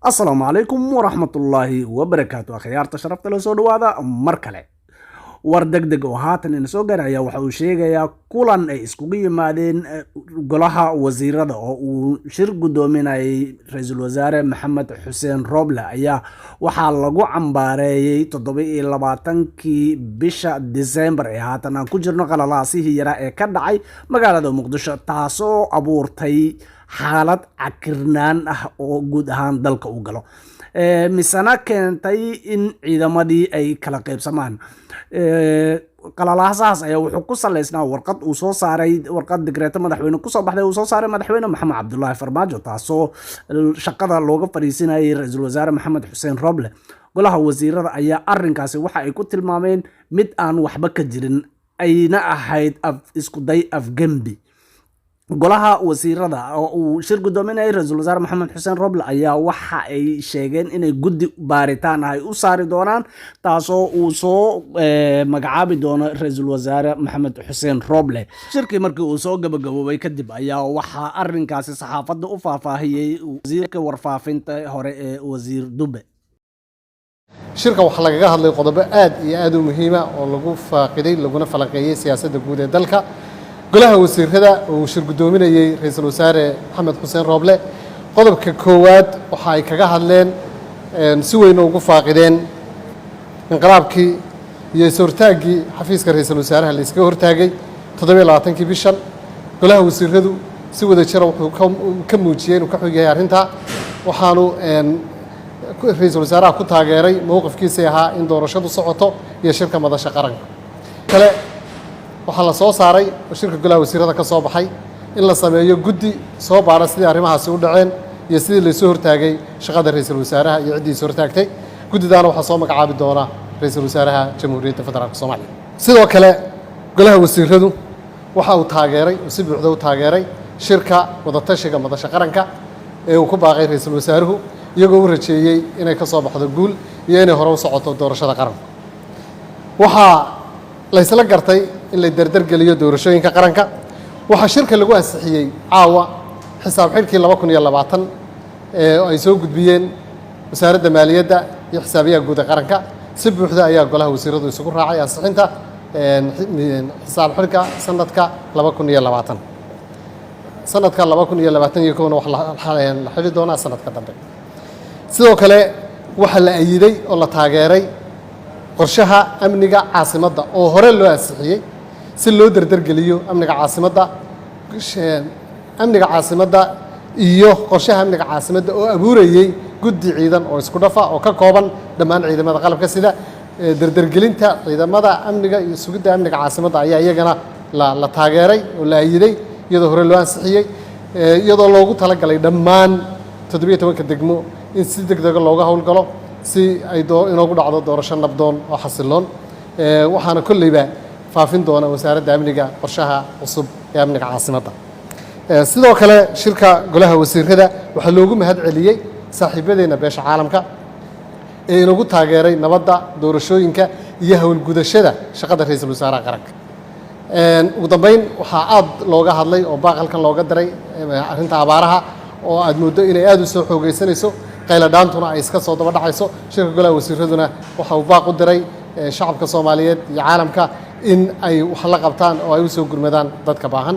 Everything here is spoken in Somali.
Asalaamu calaykum waraxmatullaahi wabarakaatu. Akhyaarta sharafta la soo dhawaada mar kale. War deg deg oo haatan ina soo gaaraya waxa uu sheegayaa kulan ay iskugu yimaadeen golaha wasiirada oo uu shir guddoominayay ra-iisul wasaare Maxamed Xuseen Roble ayaa waxaa lagu cambaareeyey 27-kii bisha Disembar ee haatan aan ku jirno qalalaasihii yaraa ee ka dhacay magaalada Muqdisho, taasoo abuurtay xaalad cakirnaan ah oo guud ahaan dalka u galo, misena keentay in ciidamadii ay kala qaybsamaan. Qalalaasahaas ayaa wuxuu ku salaysnaa warqad uu soo saaray, warqad digreeto madaxweyne kusoo baxday uu soo saaray madaxweyne Maxamed Cabdulaahi Farmaajo, taasoo shaqada looga fadhiisinayay ra-iisul wasaare Maxamed Xuseen Roble. Golaha wasiirada ayaa arinkaasi waxa ay ku tilmaameen mid aan waxba ka jirin, ayna ahayd isku day afgembi. Golaha wasiirada oo uu shir guddoominayay ra-iisul wasaare Maxamed Xuseen Roble ayaa waxa ay sheegeen inay guddi baaritaan ah ay u saari doonaan, taasoo uu soo magacaabi doono ra-iisul wasaare Maxamed Xuseen Roble. Shirkii markii uu soo gabagaboobay kadib ayaa waxaa arinkaasi saxaafadda u faahfaahiyey wasiirka warfaafinta hore ee wasiir Dube. Shirka waxaa lagaga hadlay qodobo aad iyo aad u muhiima oo lagu faaqiday laguna falanqeeyey siyaasadda guud ee dalka. Golaha wasiirada oo uu shir guddoominayey ra-iisul wasaare Maxamed Xuseen Rooble, qodobka koowaad waxa ay kaga hadleen, si weyn ugu faaqideen inqilaabkii iyo is-hortaaggii xafiiska ra-iisul wasaaraha la iskaga hortaagay 27-kii bishan. Golaha wasiiradu si wada jira wuxuu ka muujiyey inuu ka xog yahay arrintaa, waxaanu ra-iisul wasaaraha ku taageeray mowqifkiisii ahaa in doorashadu socoto iyo shirka madasha qaranka. Kale waxaa la soo saaray oo shirka golaha wasiirada ka soo baxay in la sameeyo guddi soo baara sidii arrimahaasi u dhaceen iyo sidii laysoo hortaagay shaqada ra-iisul wasaaraha iyo ciddii is hortaagtay. Guddidaana waxaa soo magacaabi doona ra-iisul wasaaraha Jamhuuriyadda Federaalka Soomaaliya. Sidoo kale golaha wasiiradu waxa uu taageeray oo si buuxda u taageeray shirka wadatashiga madasha qaranka ee uu ku baaqay ra-iisul wasaaruhu, iyagoo u rajeeyey inay ka soo baxdo guul iyo inay hore u socoto doorashada qaranka. Waxaa laysla gartay in la derdergeliyo doorashooyinka qaranka. Waxaa shirka lagu ansixiyey caawa xisaab xidhkii 2020 ee ay soo gudbiyeen wasaaradda maaliyadda iyo xisaabiyaha guud ee qaranka. Si buuxda ayaa golaha wasiiradu isugu raacay ansixinta xisaab xidhka sanadka 2020. Sanadka 2021-na wax la xidhi doonaa sanadka dambe. Sidoo kale waxaa la ayiday oo la taageeray qorshaha amniga caasimadda oo hore loo ansixiyey si loo derdergeliyo amniga caasimadda, amniga caasimadda iyo qorshaha amniga caasimadda oo abuurayey guddi ciidan oo isku dhafa oo ka kooban dhammaan ciidamada qalabka sida. Derdergelinta ciidamada amniga iyo sugidda amniga caasimadda ayaa iyagana la taageeray oo la ayiday, iyadoo hore loo ansixiyey, iyadoo loogu talagalay dhammaan 17-ka degmo in si deg dega looga howlgalo si ay inoogu dhacdo doorasho nabdoon oo xasiloon. Waxaana kolleyba faafin doona wasaaradda amniga qorshaha cusub ee amniga caasimadda. Sidoo kale shirka golaha wasiirada waxaa loogu mahad celiyey saaxiibadeenna beesha caalamka ee inagu taageeray nabadda, doorashooyinka iyo howlgudashada shaqada ra-iisul wasaaraha qaranka. Ugu dambeyn waxaa aad looga hadlay oo baaq halkan looga diray arrinta abaaraha oo aad mooddo inay aad u soo xoogaysanayso, qayladhaantuna ay iska soo daba dhacayso. Shirka golaha wasiiraduna waxa uu baaq u diray shacabka Soomaaliyeed iyo caalamka in ay wax la qabtaan oo ay u soo gurmadaan dadka baahan.